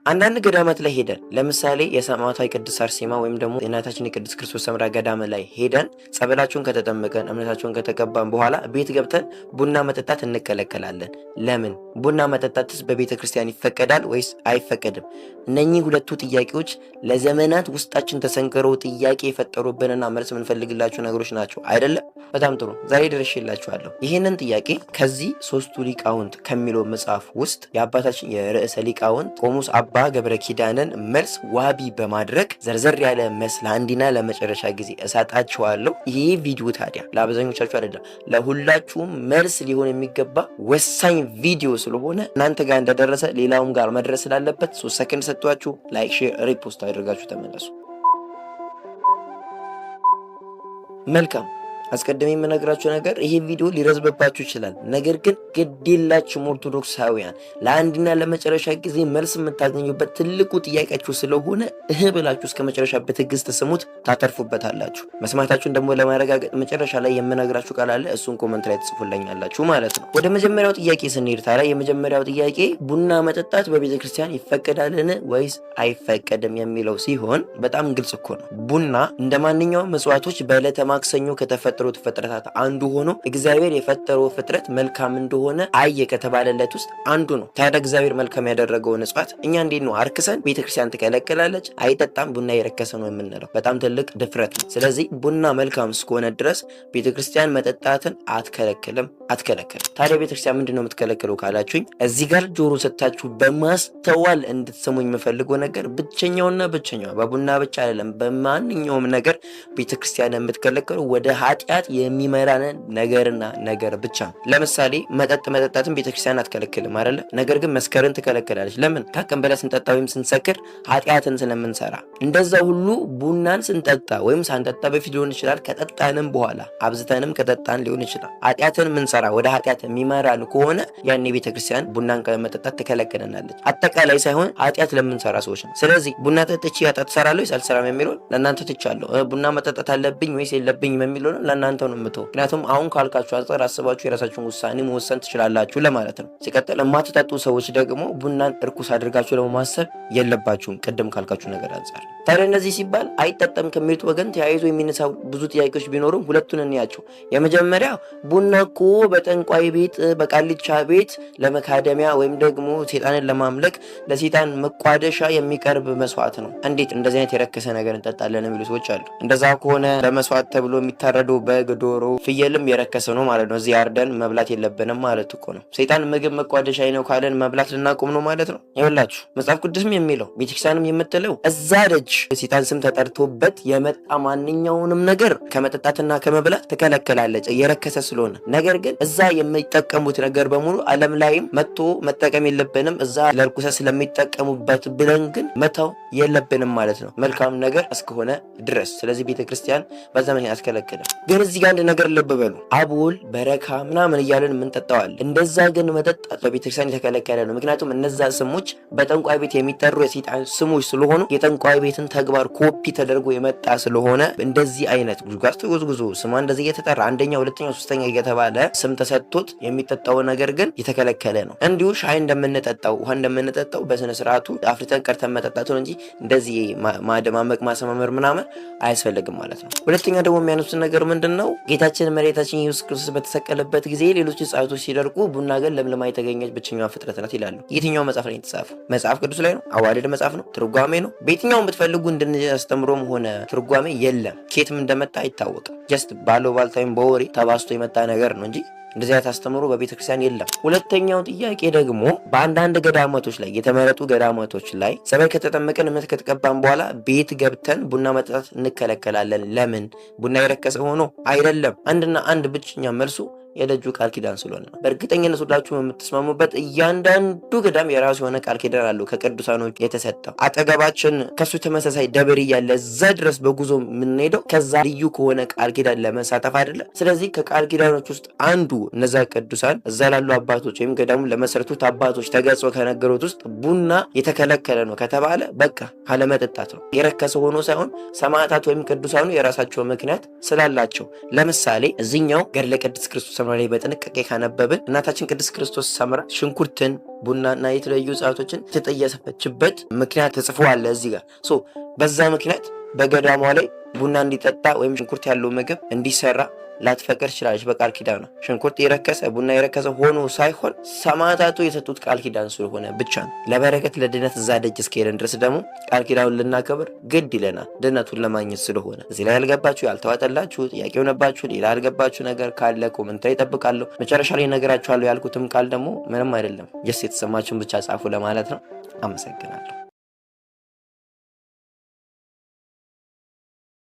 አንዳንድ ገዳማት ላይ ሄደን፣ ለምሳሌ የሰማዕቷ የቅድስት አርሴማ ወይም ደግሞ የእናታችን የቅድስት ክርስቶስ ሰምራ ገዳም ላይ ሄደን ጸበላቸውን ከተጠመቀን፣ እምነታቸውን ከተቀባን በኋላ ቤት ገብተን ቡና መጠጣት እንከለከላለን። ለምን? ቡና መጠጣትስ በቤተ ክርስቲያን ይፈቀዳል ወይስ አይፈቀድም? እነኚህ ሁለቱ ጥያቄዎች ለዘመናት ውስጣችን ተሰንክረው ጥያቄ የፈጠሩብንና መልስ የምንፈልግላቸው ነገሮች ናቸው፣ አይደለም? በጣም ጥሩ። ዛሬ ደርሼላችኋለሁ። ይህንን ጥያቄ ከዚህ ሶስቱ ሊቃውንት ከሚለው መጽሐፍ ውስጥ የአባታችን የርዕሰ ሊቃውንት ቆሞስ አባ ገብረ ኪዳንን መልስ ዋቢ በማድረግ ዘርዘር ያለ መልስ ለአንድና ለመጨረሻ ጊዜ እሰጣችኋለሁ። ይህ ቪዲዮ ታዲያ ለአብዛኞቻችሁ አይደለም፣ ለሁላችሁም መልስ ሊሆን የሚገባ ወሳኝ ቪዲዮ ስለሆነ እናንተ ጋር እንደደረሰ ሌላውም ጋር መድረስ ስላለበት 3 ሰከንድ ሰጥቷችሁ like፣ share፣ repost አድርጋችሁ ተመለሱ። መልካም፣ አስቀድሜ የምነግራችሁ ነገር ይሄ ቪዲዮ ሊረዝምባችሁ ይችላል። ነገር ግን ግድ የላችሁም ኦርቶዶክሳውያን፣ ለአንድና ለመጨረሻ ጊዜ መልስ የምታገኙበት ትልቁ ጥያቄያችሁ ስለሆነ እህ ብላችሁ እስከ መጨረሻ በትዕግስት ስሙት፣ ታተርፉበታላችሁ። መስማታችሁን ደግሞ ለማረጋገጥ መጨረሻ ላይ የምነግራችሁ ቃል አለ። እሱን comment ላይ ትጽፉልኛላችሁ ማለት ነው። ወደ መጀመሪያው ጥያቄ ስንሄድ ታዲያ የመጀመሪያው ጥያቄ ቡና መጠጣት በቤተ ክርስቲያን ይፈቀዳልን ወይስ አይፈቀድም የሚለው ሲሆን በጣም ግልጽ እኮ ነው። ቡና እንደ ማንኛውም እጽዋቶች በዕለተ ማክሰኞ ከተፈጠሩት ፍጥረታት አንዱ ሆኖ እግዚአብሔር የፈጠረው ፍጥረት መልካም እንደሆነ አየ ከተባለለት ውስጥ አንዱ ነው። ታዲያ እግዚአብሔር መልካም ያደረገውን እጽዋት እኛ እንዴት ነው አርክሰን ቤተክርስቲያን ትከለክላለች፣ አይጠጣም፣ ቡና የረከሰ ነው የምንለው? በጣም ትልቅ ድፍረት ነው። ስለዚህ ቡና መልካም እስከሆነ ድረስ ቤተክርስቲያን መጠጣትን አትከለክልም፣ አትከለክልም። ታዲያ ቤተክርስቲያን ምንድን ነው የምትከለክለው ካላችሁኝ እዚህ ጋር ጆሮ ሰጥታችሁ በማስተዋል እንድትሰሙኝ የምፈልገው ነገር ብቸኛውና ብቸኛው በቡና ብቻ አይደለም፣ በማንኛውም ነገር ቤተክርስቲያን የምትከለክለው ወደ ኃጢአት የሚመራንን ነገርና ነገር ብቻ ነው። ለምሳሌ መጠጥ መጠጣትን ቤተክርስቲያን አትከለክልም አይደለ? ነገር ግን መስከርን ትከለክላለች። ለምን? ከአቅም በላይ ስንጠጣ ወይም ስንሰክር ኃጢአትን ስለምንሰራ። እንደዛ ሁሉ ቡናን ስንጠጣ ወይም ሳንጠጣ በፊት ሊሆን ይችላል፣ ከጠጣንም በኋላ አብዝተንም ከጠጣን ሊሆን ይችላል። ኃጢአትን ምንሰራ ወደ ኃጢአት የሚመራን ከሆነ ያኔ ቤተክርስቲያን ቡናን ከመጠጣት ትከለክለናለች። አጠቃላይ ሳይሆን ኃጢአት ለምንሰራ ሰዎች ነው። ስለዚህ ቡና ጠጥቼ ኃጢአት እሰራለሁ ወይስ አልሰራም የሚለውን ለእናንተ ትቻለሁ። ቡና መጠጣት አለብኝ ወይስ የለብኝም የሚለውን ለእናንተ ነው የምተው። ምክንያቱም አሁን ካልካችሁ አንጻር አስባችሁ የራሳችሁን ውሳኔ መወሰን ትችላላችሁ ለማለት ነው። ሲቀጥል የማትጠጡ ሰዎች ደግሞ ቡናን እርኩስ አድርጋችሁ ለማሰብ የለባችሁም፣ ቅድም ካልካችሁ ነገር አንጻር። ታዲያ እነዚህ ሲባል አይጠጣም ከሚሉት ወገን ተያይዞ የሚነሳ ብዙ ጥያቄዎች ቢኖሩም ሁለቱን እንያቸው። የመጀመሪያ ቡና እኮ በጠንቋይ ቤት፣ በቃልቻ ቤት ለመካደሚያ ወይም ደግሞ ሴጣንን ለማምለክ ለሴጣን መቋደሻ የሚቀርብ መስዋዕት ነው። እንዴት እንደዚህ አይነት የረከሰ ነገር እንጠጣለን የሚሉ ሰዎች አሉ። እንደዛ ከሆነ ለመስዋዕት ተብሎ የሚታረደው በግ፣ ዶሮ፣ ፍየልም የረከሰ ነው ማለት ነው። እዚህ አርደን መብላት የለብንም ማለት እኮ ነው። ሰይጣን ምግብ መቋደሻ ነው ካለን መብላት ልናቆም ነው ማለት ነው። ይኸውላችሁ መጽሐፍ ቅዱስም የሚለው ቤተክርስቲያንም የምትለው እዛ ደጅ ሰይጣን ስም ተጠርቶበት የመጣ ማንኛውንም ነገር ከመጠጣትና ከመብላት ትከለከላለች የረከሰ ስለሆነ። ነገር ግን እዛ የሚጠቀሙት ነገር በሙሉ ዓለም ላይም መጥቶ መጠቀም የለብንም፣ እዛ ለርኩሰት ስለሚጠቀሙበት ብለን ግን መተው የለብንም ማለት ነው፣ መልካም ነገር እስከሆነ ድረስ። ስለዚህ ቤተክርስቲያን በዛ ምክንያት አትከለክልም። ግን እዚህ ጋር አንድ ነገር ልብ በሉ። አቦል በረካ ምናምን እያለን የምንጠጣዋል። እንደዛ ግን መጠጣት በቤተክርስቲያን የተከለከለ ነው። ምክንያቱም እነዛ ስሞች በጠንቋይ ቤት የሚጠሩ የሰይጣን ስሞች ስለሆኑ የጠንቋይ ቤትን ተግባር ኮፒ ተደርጎ የመጣ ስለሆነ እንደዚህ አይነት ጉዝጓዝ ተጎዝጉዞ ስሟ እንደዚህ እየተጠራ አንደኛ፣ ሁለተኛ፣ ሶስተኛ እየተባለ ስም ተሰጥቶት የሚጠጣው ነገር ግን የተከለከለ ነው። እንዲሁ ሻይ እንደምንጠጣው፣ ውሃ እንደምንጠጣው በስነ ስርዓቱ አፍልተን ቀድተን መጠጣት ነው እንጂ እንደዚህ ማደማመቅ ማሰማመር ምናምን አያስፈልግም ማለት ነው። ሁለተኛ ደግሞ የሚያነሱት ነገር ምንድን ነው? ጌታችን መድኃኒታችን ኢየሱስ ክርስቶስ በተሰቀለበት ጊዜ ሌሎች እጽዋቶች ሲደርቁ ቡና ግን ለምልማ የተገኘች ብቸኛዋ ፍጥረት ናት ይላሉ። የትኛው መጽሐፍ ላይ የተጻፈው? መጽሐፍ ቅዱስ ላይ ነው? አዋልድ መጽሐፍ ነው? ትርጓሜ ነው? በየትኛውም ብትፈልጉ እንድናስተምሮም ሆነ ትርጓሜ የለም። ኬትም እንደመጣ አይታወቅም። Just ባለው ባልታይም በወሬ ተባስቶ የመጣ ነገር ነው እንጂ እንደዚህ አይነት አስተምሮ በቤተ ክርስቲያን የለም። ሁለተኛው ጥያቄ ደግሞ በአንዳንድ ገዳማቶች ላይ፣ የተመረጡ ገዳማቶች ላይ ጸበል ከተጠመቅን፣ እምነት ከተቀባን በኋላ ቤት ገብተን ቡና መጠጣት እንከለከላለን። ለምን? ቡና የረከሰ ሆኖ አይደለም። አንድና አንድ ብቸኛ መልሱ የደጁ ቃል ኪዳን ስለሆነ ነው። በእርግጠኝነት ሁላችሁም የምትስማሙበት እያንዳንዱ ገዳም የራሱ የሆነ ቃል ኪዳን አለው ከቅዱሳኖች የተሰጠው። አጠገባችን ከሱ ተመሳሳይ ደብር እያለ እዛ ድረስ በጉዞ የምንሄደው ከዛ ልዩ ከሆነ ቃል ኪዳን ለመሳተፍ አይደለም። ስለዚህ ከቃል ኪዳኖች ውስጥ አንዱ እነዛ ቅዱሳን እዛ ላሉ አባቶች ወይም ገዳሙን ለመሰረቱት አባቶች ተገልጾ ከነገሩት ውስጥ ቡና የተከለከለ ነው ከተባለ በቃ ካለመጠጣት ነው። የረከሰ ሆኖ ሳይሆን ሰማዕታት ወይም ቅዱሳኑ የራሳቸው ምክንያት ስላላቸው። ለምሳሌ እዚኛው ገድለ ቅድስት ክርስቶስ ሰምራ ላይ በጥንቃቄ ካነበብን እናታችን ቅድስት ክርስቶስ ሰምራ ሽንኩርትን፣ ቡናና የተለያዩ እጽዋቶችን የተጠየፈችበት ምክንያት ተጽፎ አለ እዚህ ጋር። So በዛ ምክንያት በገዳሟ ላይ ቡና እንዲጠጣ ወይም ሽንኩርት ያለው ምግብ እንዲሰራ ላትፈቅድ ትችላለች። በቃል ኪዳኗ ሽንኩርት የረከሰ፣ ቡና የረከሰ ሆኖ ሳይሆን ሰማዕታቱ የሰጡት ቃል ኪዳን ስለሆነ ብቻ ነው። ለበረከት ለድነት እዛ ደጅ እስከሄደን ድረስ ደግሞ ቃል ኪዳኑን ልናከብር ግድ ይለናል፣ ድነቱን ለማግኘት ስለሆነ። እዚህ ላይ ያልገባችሁ፣ ያልተዋጠላችሁ፣ ጥያቄ የሆነባችሁ፣ ሌላ ያልገባችሁ ነገር ካለ comment ላይ እጠብቃለሁ። መጨረሻ ላይ እነግራችኋለሁ። ያልኩትም ቃል ደግሞ ምንም አይደለም፣ just የተሰማችሁን ብቻ ጻፉ ለማለት ነው። አመሰግናለሁ።